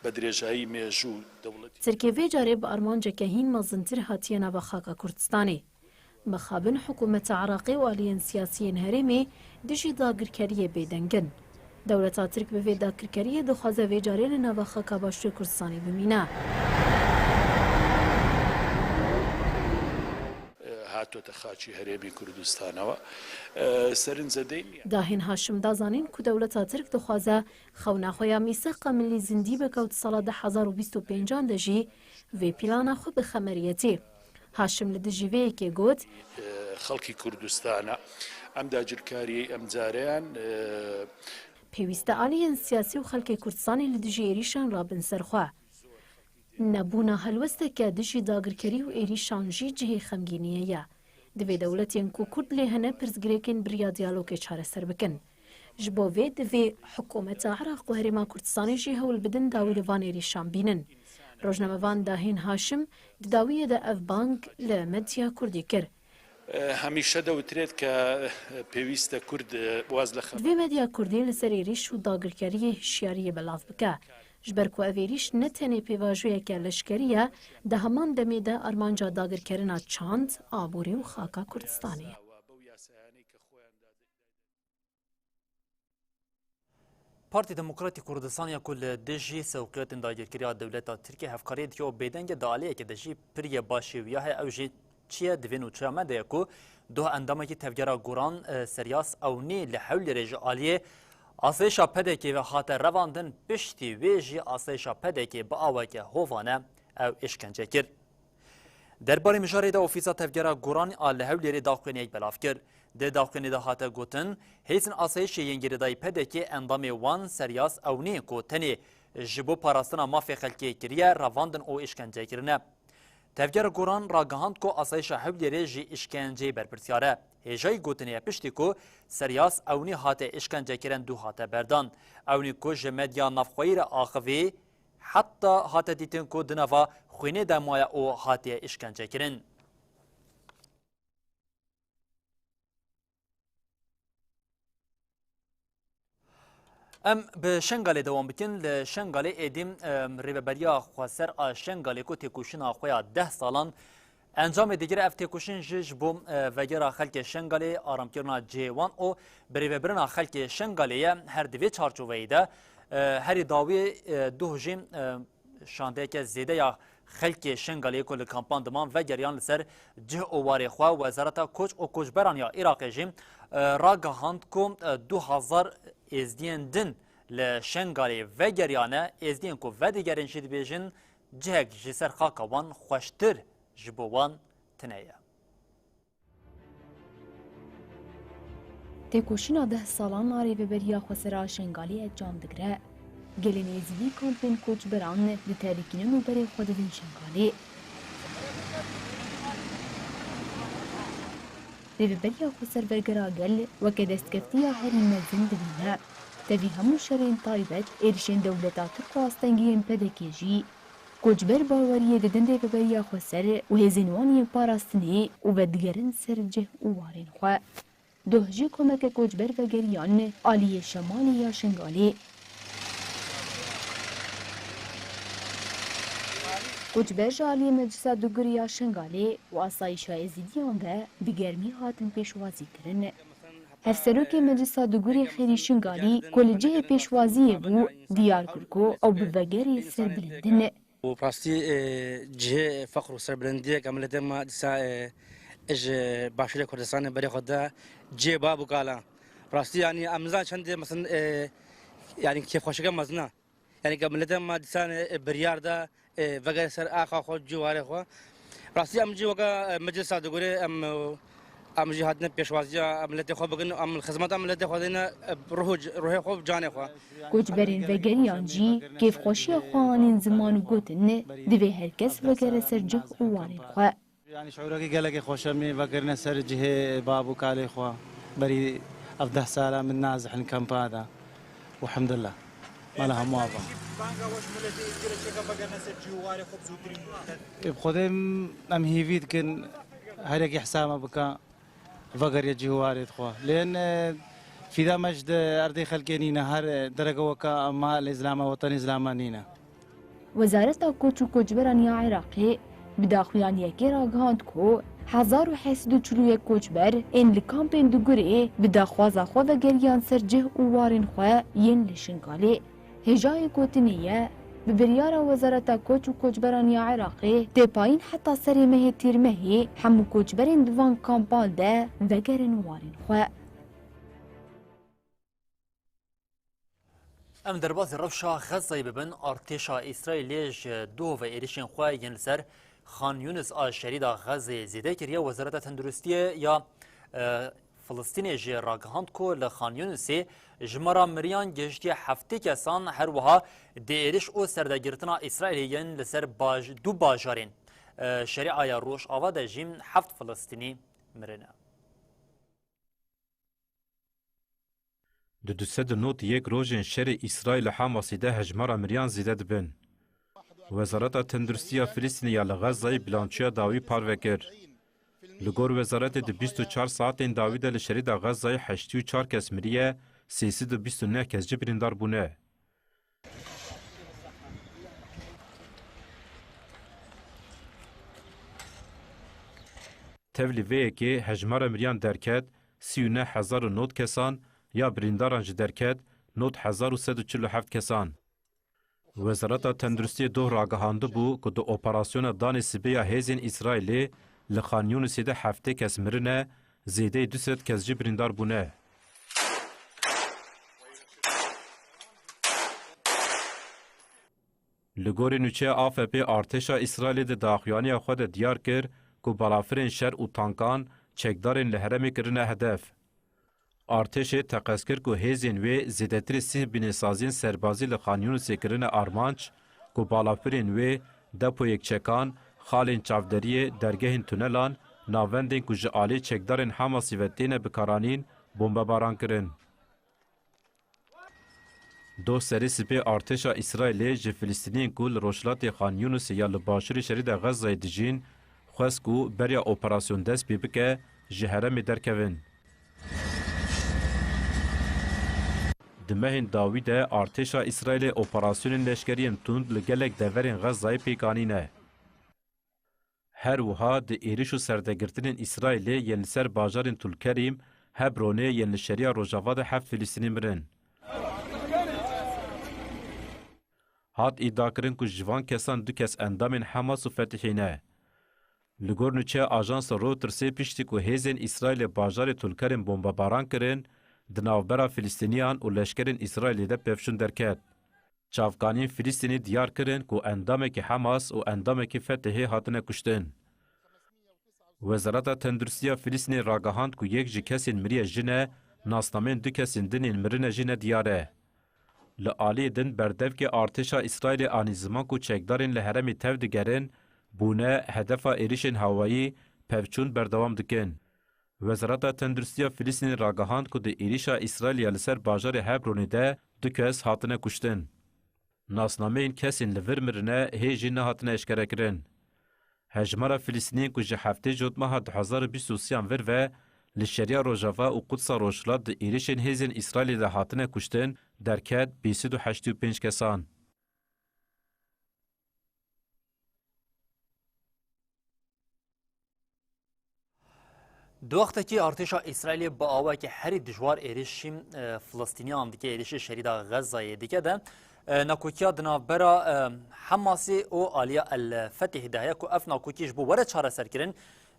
بە درێژایی مێژوو دەوڵەتی Tirkê vê carê bi armanceke hîn mezintir hatiye nava xaka Kurdistanê. Mixabin hikûmeta Iraqê û aliyên siyasiyên herêmê dijî dagirkeriyê bêdeng in. Dewleta Tirk bi vê dagirkeriyê dixwaze vê carê li nava xaka Başûrê Kurdistanê bimîne. هاتۆتە خاچی هەرێمی کوردستانەوە. سەرنجەدەین. Dahên Haşim da zanîn ku dewleta Tirk dixwaze xewna xwe ya mîseqa milî zindî bike û di sala du hezar û bîst û pêncan de jî vê plana xwe bixe meriyetê. Haşim li dijî vê yekê got, خەڵکی کوردستانە. ئەم داگیرکاریەی ئەم جارەیان، Pêwîst e aliyên siyasî û xelkê Kurdistanê li dijî êrîşan rabin ser xwe. Nebûna helwesteke dijî dagirkerî û êrîşan jî cihê xemgîniyê ye. Divê dewletên ku Kurd lê hene pirsgirêkên bi riya diyalogê çareser bikin. Ji bo vê divê hikûmeta Iraq û Herêma Kurdistanê jî hewl bidin dawî li van êrîşan bînin. Rojnamevan Dahên Haşim di dawiyê de ev bang li medya kurdî kir. هەمیشە دەوترێت کە پێویستە کورد واز لە خەبات Divê medya kurdî li ser êrîş û dagirkeriyê hişyariyê belav bike. Ji ber ku ev êrîş ne tenê pêvajoyeke leşkerî ye, di heman demê de armanca dagirkerina çand, aborî û xaka Kurdistanê ye. Partî Demokratî Kurdistan ya ku li dijî sewqiyatên dagirkeriya dewleta Tirkiyê hevkariyê dike û bêdeng e, di aliyekê de jî piriyê başê wî ya heye, ew jî çi ye? Di vê nûçeya me de ye ku doh endamekî Tevgera Goran, e, Seryas Ewnî li Hewlêrê ji aliyê asayişa P D K'ê ve hate revandin, piştî wê jî asayişa P D K'ê bi aweke hovane ew êşkence kir. Derbarê mijarê de Ofîsa Tevgera Goran a li Hewlêrê daxuyaniyek belav kir. Di daxuyaniyê de hate gotin, hêzên asayişê yên girêdayî P D K'ê endamê wan Seryas Ewnî ku tenê ji bo parastina mafê xelkê kiriye, revandin û êşkence kirine. Tevgera Goran ragihand ku asayişa Hewlêrê ji îşkenceyê berpirsiyar e. Hêjayî gotinê ye piştî ku Seryas Ewnî hate îşkencekirin dû hate berdan. Ewnî ku ji medya navxweyî re axivî, heta hate dîtin ku di nava xwînê de maye û hatiye îşkencekirin. Em bi Şengalê dewam bikin. Li Şengalê êdî, em, Rêveberiya Xweser a Şengalê ku têkoşîna xwe ya deh salan encamê digire, ev têkoşîn jî ji bo, e, vegera xelkê Şengalê, aramkirina cihê wan û birêvebirina xelkê Şengalê ye. Her di vê çarçoveyê de, e, herî dawî, e, doh jî, e, şandeyeke zêde ya xelkê Şengalê ku li kampan diman vegeriyan li ser cih û warê xwe. Wezareta Koç û Koçberan ya Iraqê jî, e, ragihand ku, e, du hezar êzdiyên din li Şengalê vegeriyane. Êzdiyên ku vedigerin jî dibêjin cihek ji ser xaka wan xweştir ji bo wan tune ye. Têkoşîna deh salan a Rêveberiya Xweser a Şengalê encam digire. Gelên êzidî kampên koçberan diterikînin û berê xwe didin Şengalê. Rêveberiya Xweser vegera gel weke destkeftiya herî mezin dibîne. Tevî hemû şerên taybet, êrişên dewleta Tirk û astengiyên P D K'ê jî, koçber baweriyê didin Rêveberiya Xweser û hêzên wan yên parastinê û vedigerin ser cih û warên xwe. Doh jî komeke koçber vegeriyan aliyê şemalê ya Şengalê. Koçber ji aliyê Meclisa Dugirî ya Şengalê û asayişa Êzidiyan ve bi germî hatin pêşwazîkirin. Hevserokê Meclisa Dugurê Xêrî Şingalî ku li cihê pêşwaziyê bû, diyar kir ku ew bi vegerê serbilind in. Û rastî, e, cihê feqr û serbilindiyeke miletê me dîsa, e, ji Başûrê Kurdistanê berê xwe da cihê bab û kala. Rastî, yanî, em nizanin çendê, mesela, e, yanî, kêfxweşiya mezin e. Yanî, ke miletê me dîsa, e, biryar da, e, vegere ser axa xwe, cî warê xwe. Rastî em jî weke, e, meclisa digurê em, e, Em jî hatine pêşwaziya miletê xwe bikin, em li xizmeta miletê xwe dine, ruh û c-, ruhê xwe û canê xwe. Koçberên vegeriyan jî kêfxweşiya xwe anîn ziman û gotin, divê her kes vegere ser cih û warên xwe. Yani şiûrekî gelekî xweş e, em ê vegerine ser cihê bab û kalê xwe. Berî ev deh sala min nazih in kampa de. Elhamdulillah. Mala hemû ava. Banga weş miletê Îzgirê çêke vegerine ser cih û warê xwe bi zûtirî mumkin. Ê, bi Xwedê em hîvî dikin her yekî hesaba bike. Vegeriye cî û warê xwe. Lê, e, fîda me ji di erdê xelkê nîne, her, e, dereke weka ma lê zilama, wetenê zilama nîne. Wezareta Koç û Koçberan ya Iraqê bi daxuyaniyekê ragihand ku hezar û heşt sed û çil û yek koçber ên li kampên Dugurê bi daxwaza xwe vegeriyan ser cih û warên xwe yên li Şingalê. Hêjayê gotinê ye, bi biryara Wezareta Koç û Koçberan ya Iraqê tê payîn heta serê mehê Tîrmehê hemû koçberên di van kampan de vegerin warên xwe. Em derbasî rewşa Xezayê bibin, artêşa Îsraîlê ji doh ve êrişên xwe yên li ser Xan Yunis a şerîda Xezayê zêde kiriye. Wezareta Tenduristiyê ya, e, Filistînê jî ragihand ku li Xan Yunisê jimara miriyan gihiştiye heftê kesan, her wiha di êriş û serdegirtina Îsraîlê yên li ser baj-, du bajarên, e, Şerîaya Rojava de jî heft Filistînî mirine. Di du sed û nod yek rojên şerê Îsraîl û Hamasî de hejmara miriyan zêde dibin. Wezareta Tenduristiya Filistînê ya li Xezayê bilançoya dawî parve kir. Li gor wezaretê di bîst û çar saetên dawî de li şerîda Xezayê heştê û çar kes miriye, sê sed û bîst û neh kes jî birîndar bûne. Tevlî vê yekê hejmara miriyan derket sî û neh hezar û nod kesan, ya birîndaran jî derket nod hezar û sed û çil û heft kesan. Wezareta Tenduristiyê doh ragihandibû ku di operasyona danê sibê ya hêzên Îsraîlê li Xan Yûnisê de heftê kes mirine, zêdeyî du sed kes jî birîndar bûne. Li gorî nûçeya A F P, artêşa Îsraîlê di daxuyaniya xwe de diyar kir ku balafirên şer û tankan çekdarên li herêmê kirine hedef. Artêşê teqez kir ku hêzên wê zêdetirî sîh binêsaziyên serbazî li Xan Yûnisê kirine armanc, ku balafirên wê depoyek çekan, xalên çavderiyê, dergehên tunelan, navendên ku ji alî çekdarên Hamasî ve têne bikaranîn, bombebaran kirin. Doh serê sibê artêşa Îsraîlê ji Filistîniyên ku li rojhilatê Xan Yûnisê ya li başûrê şerîda Xezayê dijîn, xwest ku beriya operasyon dest pê bike, ji herêmê derkevin. Di mehên dawî de artêşa Îsraîlê operasyonên leşkerî yên tund li gelek deverên Xezayê pêk anîne. Her wiha di êriş û serdegirtinên Îsraîlê yên li ser bajarên Tulkerîm, Hebronê yên li şerîya Rojava de heft Filistînî mirin. Hat îdiakirin ku ji van kesan du kes endamên Hamas û Fetihî ne. Li gor nûçeya ajansa Reutersê, piştî ku hêzên Îsraîlê bajarê Tulkerîm bombebaran kirin, di navbera Filistîniyan û leşkerên Îsraîlê de pevçûn derket. Çavkaniyên Filistînî diyar kirin ku endamekî Hamas û endamekî Fetihê hatine kuştin. Wezareta Tenduristiya Filistînê ragihand ku yek ji kesên miriye jin e, nasnameyên du kesên din ên mirine jî ne diyar e. Li aliyê din berdevkê artêşa Îsraîlê anî ziman ku çekdarên li herêmê tev digerin, bûne hedefa êrişên hewayî, pevçûn berdewam dikin. Wezareta Tenduristiya Filistînê ragihand ku di êrişa Îsraîlê ya li ser bajarê Hebronê de du kes hatine kuştin. Nasnameyên kesên li vir mirine hê jî nehatine eşkerekirin. Hejmara Filistîniyên ku ji heftê Jotmeha du hezar û bîst û sê yan vir ve li şerîya Rojava û Qudsa Rojhilat di êrişên hêzên Îsraîlê de hatine kuştin, derket pênc sed û heştê û pênc kesan. Di wextekî artêşa Îsraîlê bi awayekî herî dijwar êrişî, e, Filistîniyan dike, êrişê şerîda Xezayê dike de, e, nakokiya di navbera, e, Hamasê û aliya El Fetihê de heye ku ev nakokî ji bo were çareserkirin,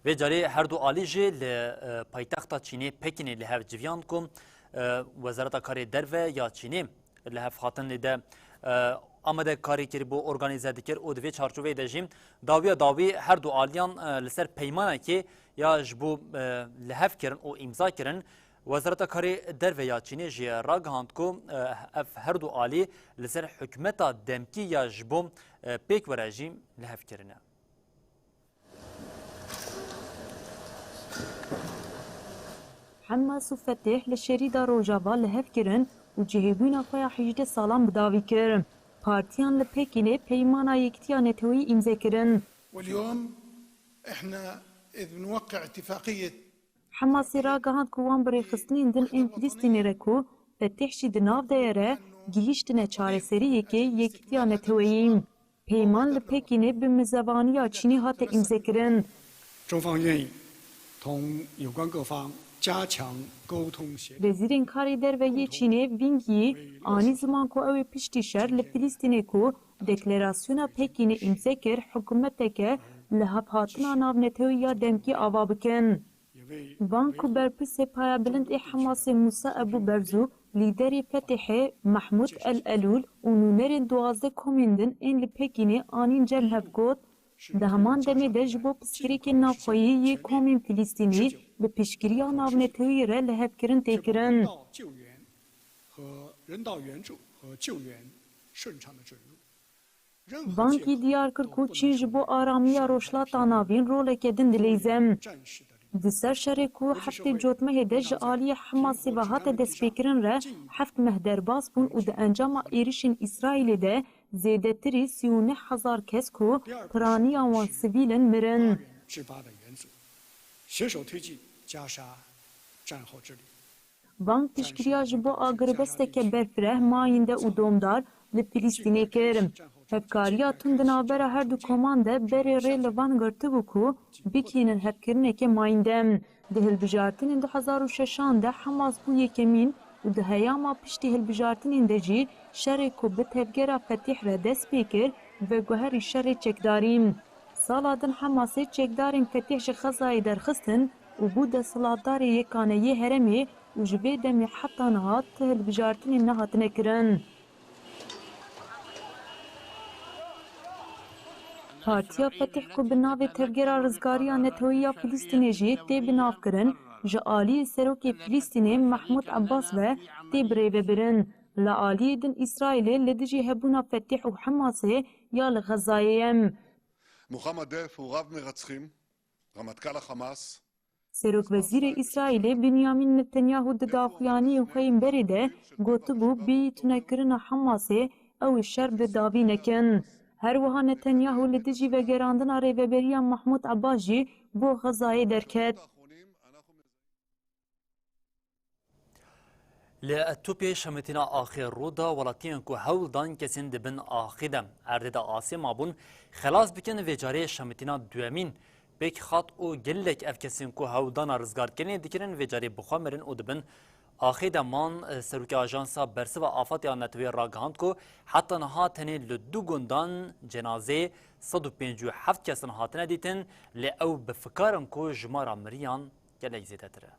vê carê her du alî jî li, e, paytexta Çînê Pekînê li hev civiyand ku, e, Wezareta Karê Derve ya Çînê li hev hatin lê de, e, amadekarî kir, bo organîze dikir û di vê çarçoveyê de jî dawiya dawî her du aliyan, e, li ser peymanekê Ya ji bo, e, li hev kirin û îmza kirin, Wezareta Karê Derve ya Çînê jî ragihand ku, e, ev her du alî li ser hikûmeta demkî ya ji bo, e, pêk were jî li hev kirine. Hemas û Fetih li şerî de Rojava li hev kirin û cihêbûna xwe ya hejdeh salan bi dawî kir. Partiyan li Pekînê Peymana Yekitiya Neteweyî îmze kirin. واليوم احنا اذ بنوقع اتفاقية Hemasê ragihand ku wan bi rêxistinên din ên Filistînê re ku Fetih jî di nav de ye re gihîştine çareseriyekê yekitiya neteweyî. Peyman li Pekînê bi mizevaniya Çînê hate îmzekirin. 中方愿意同有关各方加强沟通协调。 Wezîrên Karê Derve yê Çînê Wang Yi anî ziman ku ew ê piştî şer li Filistînê ku Deklarasyona Pekînê îmze kir, hikûmeteke li hevhatina navnetewî ya demkî ava bikin. Van ku berpirsê payebilind ê Hemasê Musa Ebû Berz û lîderê Fetihê Mehmûd El Elûl û nûnerên duwazdeh komên din ên li Pekînê anîn cem hev got, di heman demê de ji bo pirsgirêkên navxweyî yê komên Filistînî bi piştgiriya navnetewî re lihevkirin tê kirin. 和人道援助和救援顺畅的准入。 Van Yi diyar kir ku Çîn ji bo aramiya Rojhilata Navîn roleke din dileyze. Di ser şerê ku heftê cotmehê de ji aliyê Hemasê ve hate destpêkirin re heft meh derbas bûn û di encama êrişên Îsraîlê de zêdetirî sî û neh hezar kes ku piraniya wan sivîl in mirin. 事发的原则，携手推进加沙战后治理。 Van piştgiriya ji bo agirbesteke berfireh, mayînde û domdar li Filistînê kir. Hevkariya tund di navbera her du koman de berê rê li van girtibû ku bigihînin hevkirineke mayînde. Di hilbijartinên du hezar û şeşan de Hemas bû yekemîn û di heyama piştî hilbijartinên de jî şerê ku bi tevgera Fetîh re dest pê kir, veguherî şerê çekdarî. Sala din Hemasê çekdarên Fetîh ji Xezayê derxistin û bû desthilatdarê yekane yê herêmê û ji vê demê heta niha ti hilbijartinên nehatine kirin. Partiya Fetîh ku bi navê Tevgera Rizgariya Neteweyî ya Filistînê jî tê binavkirin, ji aliyê serokê Filistînê Mehmûd Ebbas ve tê birêvebirin. Li aliyê din Îsraîlê li dijî hebûna Fetîh û Hemasê ya li Xezayê ye. Muhammed Def û Rav Meratsxim, Ramatkala Hamas. Serokwezîrê Îsraîlê Benyamin Netanyahu di daxuyaniyên xwe yên berê de gotibû, bêyî tunekirina Hamasê ew ê şer bi davî nekin. Her wiha Netanyahu li dijî vegerandina rêveberiya Mahmûd Ebbas jî bo Xezayê derket. Li Etopyayê şemitîna axê rû da, welatiyên ku hewl dan kesên di bin axê de. Erdê de asê mabûn, xelas bikin, vê carê şemitîna duyemîn pêk hat û gelek ev kesên ku hewldana rizgarkirinê dikirin, vê carê bi xwe mirin û di bin axê de man. Serokê Ajansa Bersiva Afet ya Neteweyê ragihand ku heta niha tenê li du gundan cenazeyê sed û pêncî û heft kesan hatine dîtin, lê ew bi fikar in ku jimara miriyan gelek zêdetir e.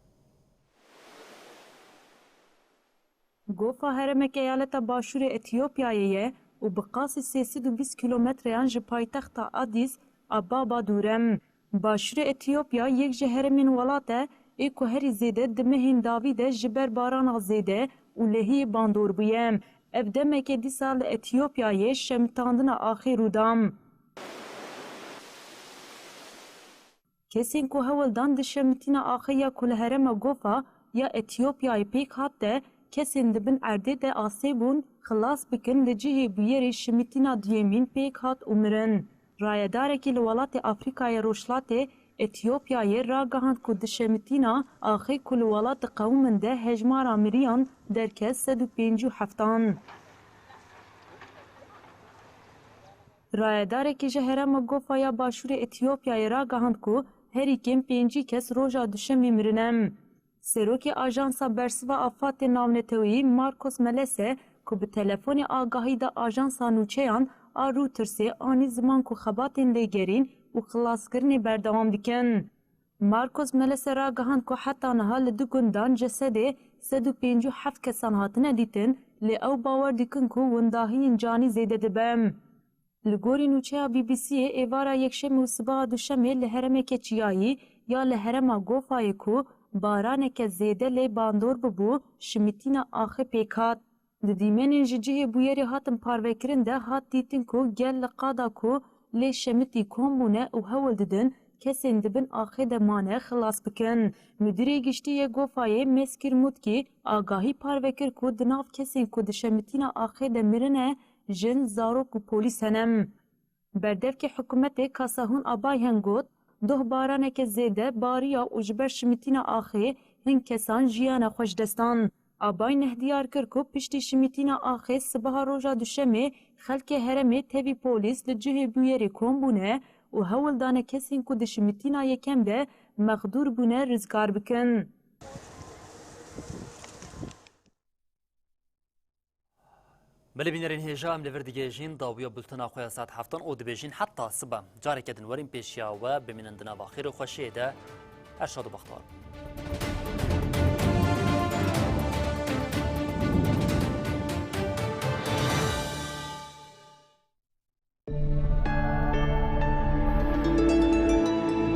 Gofa herêmeke eyaleta başûrê Etiyopyayê ye û bi qasî sê sed û bîst kîlometreyan ji paytexta Addis Ababa dûr e. Başûrê Etiyopya yek ji herêmên welat e ê ku herî zêde di mehên dawî de ji ber barana zêde û lehiyê bandor bûye. Ev demeke dîsa li Etiyopyayê şemitandina axê rû da. Kesên ku hewl dan di şemitîna axê ya ku li herêma Gofa ya Etiyopyayê pêk hat de kesên di bin erdê de asê bûn, xilas bikin, li cihê bûyerê şemitîna duyemîn pêk hat û mirin. Rayedarekî li welatê Afrîkaya Rojhilatê Etiyopyayê ragihand ku di şemitîna axê ku li welat diqewimin de hejmara miriyan derket sed û pêncî û heftan. Rayedarekî ji herêma Gofa ya başûrê Etiyopyayê ragihand ku herî kêm pêncî kes roja Duşemê mirine. Serokê Ajansa Bersiva Afatê Navneteweyî Marcos Melese ku bi telefonê agahî da ajansa nûçeyan a Reutersê, anî ziman ku xebatên lêgerîn û xilaskirinê berdewam dikin. Marcos Melese ragihand ku heta niha li du gundan cesedê sed û pêncî û heft kesan hatine dîtin, lê ew bawer dikin ku windahiyên canî zêde dibe. Li gorî nûçeya B B C'ê, êvara yekşemê û sibeha duşemê li herêmeke çiyayî ya li herêma Gofayê ku baraneke zêde lê bandor bibû, şimitîna axê pêk hat. Di dîmenên ji cihê bûyerê hatin parvekirin de hat dîtin ku gel li qada ku lê şemitî kom bûne û hewl didin kesên di bin axê de mane xilas bikin. Mudirê Giştî yê Gofayê Meskir Mutkî agahî parve kir ku di nav kesên ku di şemitîna axê de mirine jin, zarok û polîs hene. Berdevkê hikûmetê Kasahûn Abayhen got, doh baraneke zêde bariya û ji ber şimitîna axê hin kesan jiyana xwe ji dest dan. Abay neh diyar kir ku piştî şimitîna axê sibaha roja duşemê xelkê herêmê tevî polîs li cihê bûyerê kom bûne û hewl dane kesên ku di şimitîna yekem de mexdûr bûne rizgar bikin. Belê bînerên hêja, em li vir digihêjin dawiya bultena xwe ya saet heftan û dibêjin heta sibe. Careke din werin pêşiya we, bimînin di nava xêr û xweşiyê de. Her şad û bextewar bin.